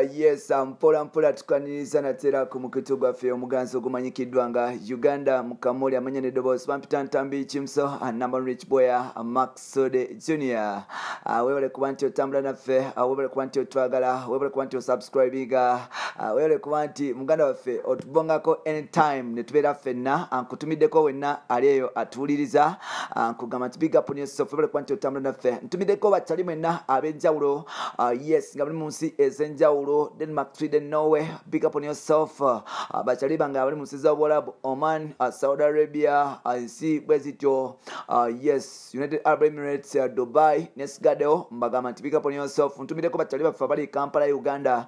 Yes, mpola mpola tukaniriza natera ku mukutu gwaffe omuganzi ogumanyikiddwa nga Uganda Mukamoli amanya n'eddoboozi bampita Ntambi Kimso, number rich boy Max Sode Junior. Weebale kuba nti otambula naffe, weebale kuba nti otwagala, weebale kuba nti osubscribinga, weebale kuba nti muganda waffe otubongako anytime ne tubeera ffenna. Nkutumiddeko wenna ali eyo atuwuliriza, nkugamba nti big up on yourself, weebale kuba nti otambula naffe. Ntumiddeko bakyali mwenna ab'enjawulo, yes, nga bali mu nsi ez'enjawulo, Denmark, Sweden, Norway, big up on yourself. Bakyali bange abali mu nsi z'Obuwarabu, Oman, Saudi Arabia, nsi bwe zityo, yes, United Arab Emirates, Dubai nesigaddewo, mbagamba nti big up on yourself. Ntumiddeko bakyali baffe abali Kampala, Uganda,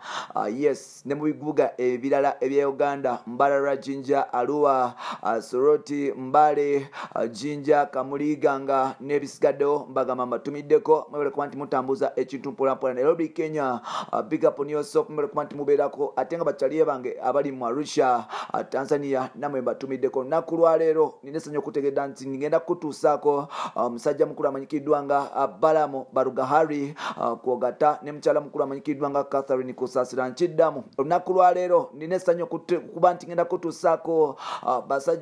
yes, ne mu bibuga ebirala ebya Uganda, Mbarara, Jinja, Arua, Soroti, Mbale, Jinja, Kamuli, Ganga n'ebisigaddewo, mbagamba mbatumiddeko, mwebale kuba nti mutambuza ekintu mpolampola. Nairobi, Kenya, big up on yourself, mwebale kuba nti mubeerako. Ate nga bakyali bange abali mu Arusha, Tanzania, namwe mbatumiddeko. Olunaku lwaleero nina essanyu okutegeeza nti ngenda kutuusaako omusajja mukulu amanyikiddwa nga Balaam Barugahara, kwogata ne mukyala mukulu amanyikiddwa nga Catherine Kusasira. Nkiddamu, olunaku lwaleero nina essanyu okuba nti ngenda kutuusaako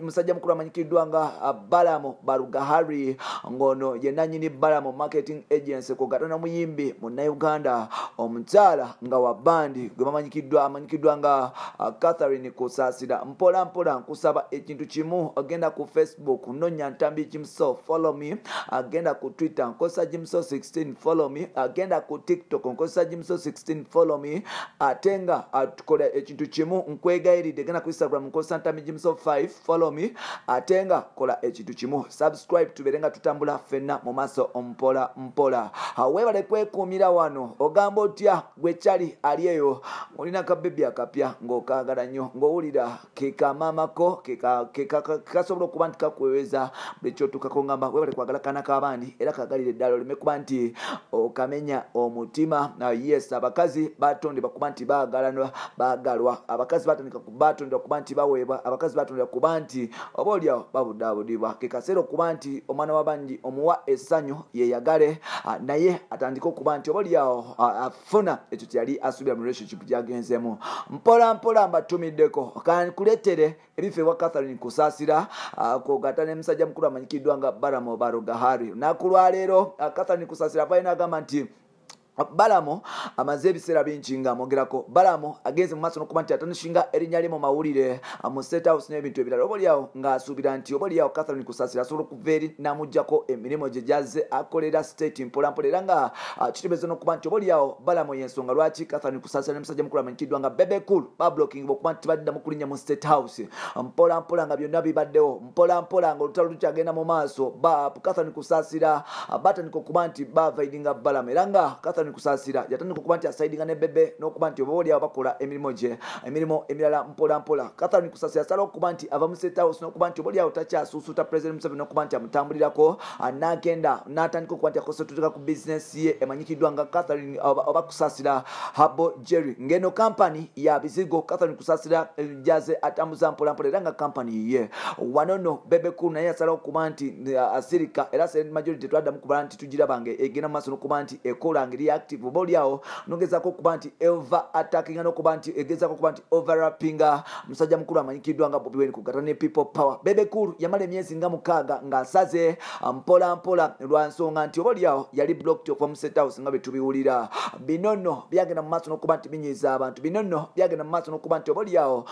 musajja mukulu amanyikiddwa nga Balaam Barugahara, ng'ono ye nannyini Balaam Marketing Agency, kwogata n'omuyimbi munnayuganda omukyala nga wa bandi gwe bamanyikiddwa amanyikiddwa nga Catherine Kusasira. Mpola mpola nkusaba ekintu kimu, ogenda ku Facebook nonya Ntambi Jimso, follow me. Agenda ku Twitter nkosa Jimso 16, follow me. Agenda ku TikTok nkosa Jimso 16, follow me. Ate nga tukola ekintu kimu, nkwegayiridde, genda ku Instagram nkosa Ntambi Jimso 5, follow me. Ate nga kola ekintu kimu, subscribe, tubeere nga tutambula ffenna mu maaso mpola mpola. Weebale kwekuumira wano. Ogamba otya gwe kyali ali eyo olina kabebi akapya ng'okaagala nnyo, ng'owulira ke kamaamako kekasobola okuba nti kakuweweeza buli kyotuukako? Ngamba weebale kwagala kaana k'abandi, era kagalire ddala oleme kuba nti okamenya omutima. Yes, abakazi batondebwa kuba nti baagalana, baagalwa. Abakazi batondeka batondebwa kuba nti baweebwa. Abakazi batondebwa kuba nti oba oliawo babudaabudibwa. Ke kaseera okuba nti omwana w'abangi omuwa essanyu yeyagale, naye atandike okuba nti oba oliawo afuna ekyo kyeyali asuubira mu relationship gyagenzemu. Mpola mpola mbatumiddeko, kankuleetere ebifa ewa Catherine Kusaasira, kwogata ne musajja mukulu amanyikiddwa nga Balaam Barugahara. Lunaku lwaleero Catherine Kusaasira avayo n'agamba nti Balaam amaze ebiseera bingi nga amwogerako. Balaam agenze mu maaso n'okuba nti atanishinga erinnya lye mu mawulire, mu State House n'ebintu ebirala, oba oliawo ng'asuubira nti oba oliawo Catherine Kusasira asobola okuva eri n'amuggyako emirimu gye gyazze akolera state mpolampola. Era nga kitegeeza n'okuba nti oba oliawo Balaam y'ensonga lwaki Catherine Kusasira ne musajja mukulu amanyikiddwa nga Bebe Cool bablocking okuba nti tebaddamu kulinnya mu State House. Mpola mpola nga byonna bibaddewo, mpola mpola nga olutalo lukyagenda mu maaso, Catherine Kusasira batandika okuba nti bavaidinga Balaam. Era nga Catherine Kusasira yatandika okuba nti asaidinga ne Bebe n'okuba nti oba oliawo bakola emirimu gye emirimu emirala mpola mpola, Catherine Kusasira asala okuba nti ava mu State House n'okuba nti oba oliawo takyasuusuuta President Museveni n'okuba nti amutambulirako, n'agenda n'atandika okuba nti akosetutuka ku bizinesi ye emanyikiddwa nga Catherine oba Kusasira Habo Jerry, ng'eno kampani ya bizigo Catherine Kusasira gyaze atambuza mpola mpola, era nga kampani ye. Wano nno Bebe Cool naye yasalawo okuba nti asirika, era silent majority twaddamu kubala nti tugiraba nga egenda mu maaso n'okuba nti ekola ngeri active, oba oliawo nogezaako okuba nti over attackinga n'okuba nti egezaako okuba nti overlappinga musajja mukulu amanyikiddwa nga Bobi Wine kugata ne People Power. Bebe Cool yamala emyezi nga 6 ng'asaze mpola mpola lwa nsonga nti oba oliawo yali blocked okuva mu State House nga bwe tubiwulira. Bino nno byagenda mu maaso n'okuba nti binyiiza abantu. Bino nno byagenda mu maaso n'okuba nti oba oliawo,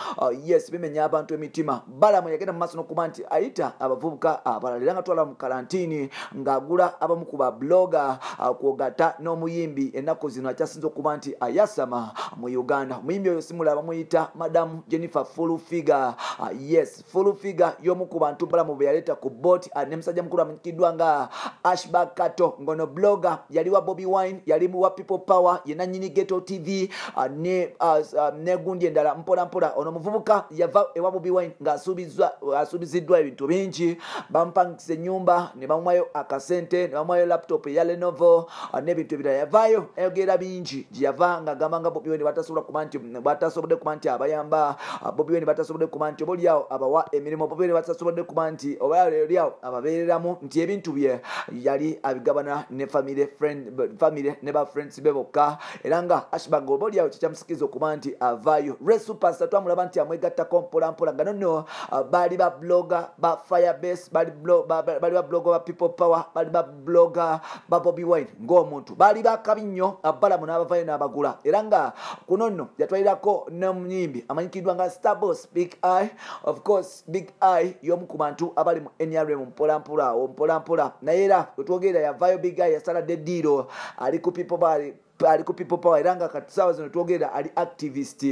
yes, bimenya abantu emitima. Balaam yagenda mu maaso n'okuba nti ayita abavubuka abalala, era nga twala mu karantini ng'agula abamu ku ba blogger, kwogata n'omuyimbi ennaku zino akyasinze okuba nti ayasama mu Uganda. Omuyimbi oyo simulaba, bamuyita Madamu Jennifer Full Figure. Yes, Full Figure y'omu ku bantu Balaam bwe yaleeta ku bot, ne musajja mukulu amanyikiddwa nga Ashburg Kato, ngono blogger, yali wa Bobi Wine, yali wa People Power, ye nannyini Ghetto TV, ne gundi endala. Mpola mpola ono muvubuka yava ewa Bobi Wine ng'asuubiziddwa ebintu bingi. Bamupangisa ennyumba, ne bamuwayo akasente, ne bamuwayo laptop eya Lenovo, n'ebintu ebirala. Yava Yavaayo ayogera bingi gyeyava nga agamba nga Bobi Wine batasobola kuba nti batasobodde kuba nti abayamba, Bobi Wine batasobodde kuba nti oba oliawo abawa emirimu, Bobi Wine batasobodde kuba nti oba oliawo ababeereramu, nti ebintu bye yali abigabana ne family friend, family ne ba friends be bokka. Era nga Ashburg oba oliawo kikyamusikiriza okuba nti avaayo. Ray Superstar twamulaba nti amwegattako mpola mpola, nga nonno baali ba blogger ba Firebase, baali ba blogger ba People Power, baali ba blogger ba Bobi Wine ng'omuntu, baali bakabi nnyo. Balamu n'abavayo n'abagula, era nga kuno nno yatwalirako n'omuyimbi amanyikiddwa nga Starboss Big Eye. Of course Big Eye y'omu ku bantu abali mu NRM mpola mpola awo mpola mpola, naye era wetwogerera yavaayo. Big Eye yasaladde eddiiro, ali ku People Power, ali ku People Power, era nga kati saawa zino twogera ali activist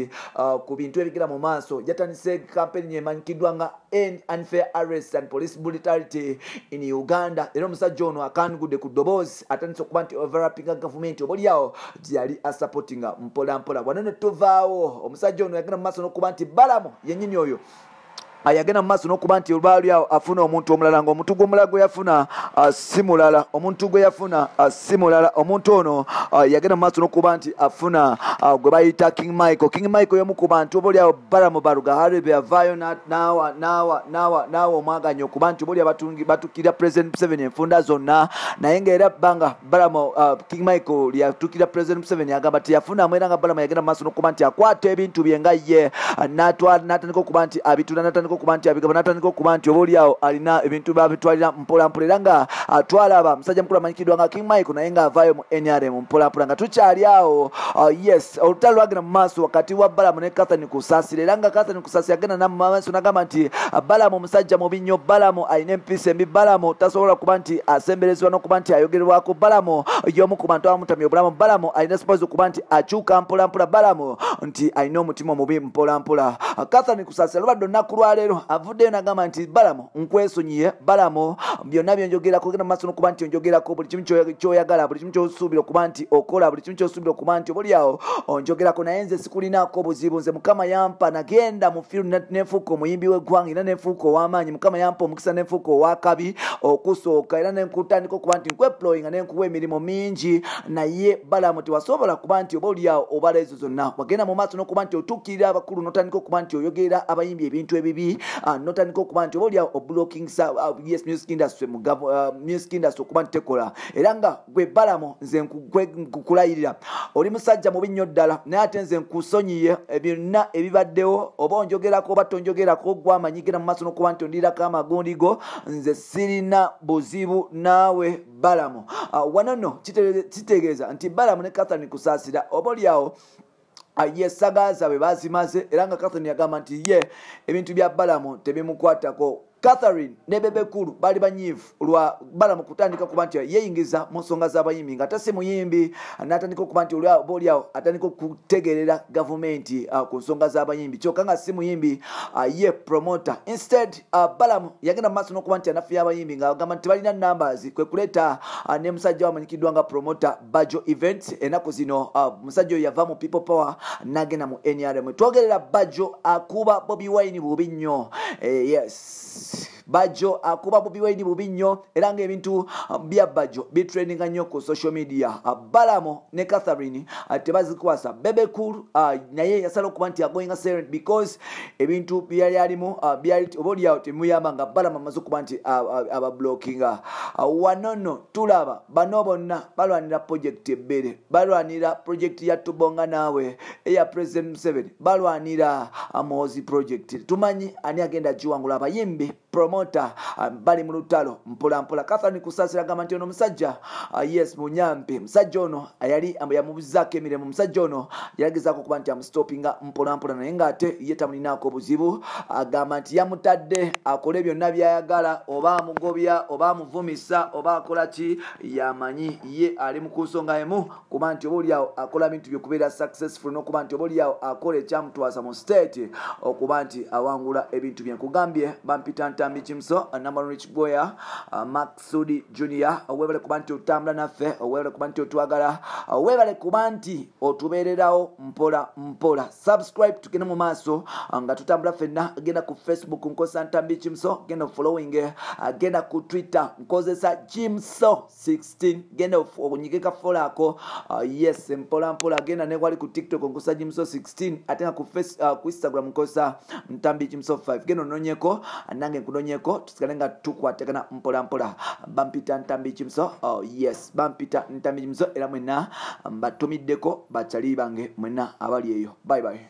ku bintu ebigenda mu maaso. Yatandise campaign emanyikiddwa nga End Unfair Arrest and Police Brutality in Uganda. Era omusajja ono akangudde ku ddoboozi, atandise okuba nti overlappinga gavumenti oba oliawo gyeyali asupportinga mpola mpola. Wano ne tuvaawo, omusajja ono yagenda mu maaso n'okuba nti Balamu yennyini oyo yagenda mu maaso n'okuba nti olwali awo afuna omuntu omulala, ng'omuntu gw'omulala gwe yafuna si mulala, omuntu gwe yafuna si mulala. Omuntu ono yagenda mu maaso n'okuba nti afuna gwe bayita King Michael. King Michael y'omu ku bantu oba oliawo Balamu Barugahare be yavaayo n'awa n'awa n'awa n'awa omwaganya okuba nti oba oli batukira President Museveni enfunda zonna. Naye ng'era bbanga Balamu, King Michael lyatukira President Museveni, agamba teyafunamu. Era nga Balamu yagenda mu maaso n'okuba nti akwata ebintu bye nga ye n'atandika okuba nti abitunda, n'atandika okuba nti abigaba, n'atandika okuba nti oba oliawo alina ebintu babitwalira mpola mpola. Era nga twalaba musajja mukulu amanyikiddwa nga King Michael naye ng'avaayo mu NRM mpola mpola. Nga tukyali awo, yes, olutalo lwagenda mu maaso wakati wa Balamu ne Catherine Kusasira. Era nga Catherine Kusasira agenda mu maaso n'agamba nti Balamu musajja mubi nnyo, Balamu alina empisa embi, Balamu tasobola kuba nti asemberezebwa n'okuba nti ayogerwako, Balamu y'omu ku bantu abamutamya obulamu, Balamu alina suppose okuba nti akyuka mpola mpola, Balamu nti alina omutima omubi mpola mpola. Catherine Kusasira lubadde olunaku lwaleero avuddeyo n'agamba nti Balamu nkwesonyiye, Balamu byonna byenjogerako genda mu maaso n'okuba nti onjogerako buli kimu ky'oyagala, buli kimu ky'osuubira okuba nti okola, buli kimu ky'osuubira okuba nti oba oliawo onjogerako, naye nze sikulinaako buzibu. Nze Mukama yampa, nagenda mu field nenfuuka omuyimbi w'eggwanga era nenfuuka ow'amaanyi. Mukama yampa omukisa nenfuuka ow'akabi okusooka, era nenkutandika okuba nti nkweployinga nenkuwa emirimu mingi. Naye Balamu tewasobola kuba nti oba oliawo obala ezo zonna, wagenda mu maaso n'okuba nti otuukirira abakulu, n'otandika okuba nti oyogerera abayimbi ebintu ebibi, n'otandika okuba nti oba oliawo oblocking, yes, music industry mu music industry okuba nti tekola. Era nga gwe Balamu nze nkukulayirira oli musajja mubi nnyo ddala, naye ate nze nkusonyiye byonna ebibaddewo. Oba onjogerako oba tonjogerako, gwe genda mu maaso n'okuba nti ondiirako amagundi go, nze sirina buzibu naawe Balamu. Wano nno kitegeeza nti Balamu ne Catherine Kusaasira oba oliawo ye saga zaabwe bazimaze. Era nga Catherine yagamba nti ye ebintu bya Balamu tebimukwatako. Catherine ne Bebe Cool bali banyiivu lwa Balamu kutandika kuba nti yeeyingiza mu nsonga z'abayimbi nga tasi muyimbi, n'atandika okuba nti oba oliawo atandika okutegeerera gavumenti ku nsonga z'abayimbi, kyokka nga si muyimbi, ye promoter. Instead Balamu yagenda mu maaso n'okuba nti anafuya abayimbi ng'agamba nti tebalina numbers, kwe kuleeta ne musajja we amanyikiddwa nga promoter Bajo Event. Ennaku zino musajja oyo yava mu People Power n'agenda mu NRM. Twogerera Bajo akuba Bobi Wine bubi nnyo. Yes, Bajo akuba Bobi Wine bubi nnyo, era ng'ebintu bya Bajo bitrendinga nnyo ku social media. Balamu ne Catherine tebazikwasa. Bebe Cool naye yasala okuba nti agoinga silent because ebintu byali alimu byali oba oliawo temuyamba nga Balamu amaze okuba nti abablockinga. Wano nno tulaba bano bonna balwanira project ebbere, balwanira project ya Tubonga Naawe eya President Museveni, balwanira Muhoozi project. Tumanyi ani agenda giwangula. Abayimbi, promoter bali mu lutalo mpola mpola. Catherine Kusasira agamba nti ono omusajja, yes, munyampi musajja ono yali yamubuzaako emirimu, musajja ono yalagezaako okuba nti amustoppinga mpola mpola, naye ng'ate ye tamulinaako obuzibu. Agamba nti yamutadde akole byonna byayagala, oba amugobya oba amuvumisa oba akola ki yamanyi, ye ali mu ku nsonga emu kuba nti oba oliawo akola bintu byokubeera successful n'okuba nti oba oliawo akola ekyamutwasa mu state okuba nti awangula ebintu bye. Nkugambye bampita Ntambi. Ntambi Kimso, number rich boy Maksudi Junior. Webale kuba nti otambula naffe, webale kuba nti otwagala, webale kuba nti otubeererawo mpola mpola. Subscribe, tugende mu maaso nga tutambula ffenna. Genda ku Facebook, nkozesa Ntambi Kimso, genda following. Genda ku Twitter, nkozesa Jimso 16, genda onyige ka follow ako. Yes, mpola mpola. Genda ne wali ku TikTok, nkozesa Jimso 16, ate nga ku Instagram nkozesa Ntambi Kimso 5. Genda ononyeko, nange nkunonyeko, tusigale nga tukwatagana mpola mpola. Bampita Ntambi Kimso. Oh yes, bampita Ntambi Kimso, era mwenna mbatumiddeko, bakyali bange mwenna abali eyo. Bye bye.